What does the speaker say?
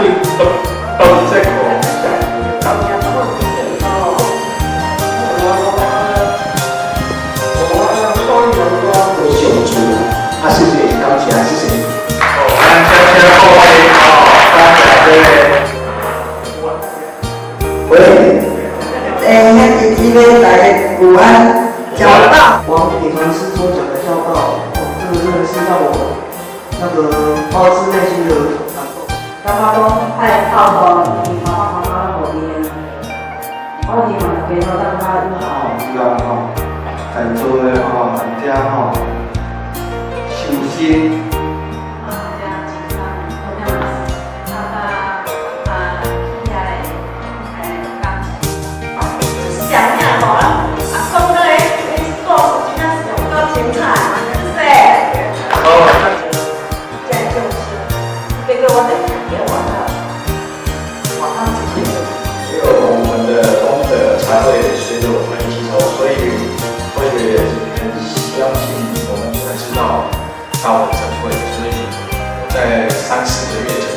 對到到這個。上主啊，謝謝，感謝，謝謝。哦，咱請請各位哦，感謝這個。喂。欸，兄弟姊妹大家午安，交到。王典傳師所講的教導，哦，這個真的是讓我那個發自內心的感動。感覺講愛孝順伊爸爸媽媽予伊的，我希望大家都當較友好。希望吼，在座的吼大家吼修心。啊，遮真康，好聽啊，啊，去遐的感想影吼，啊，講到彼故事真正是有夠精彩，是。哦。這眾生，結果我就聽見外口，外口一個。只有我們的功德才會隨着我們一起走，所以我也很相信我們才知道道的珍貴。所以我在三四個月前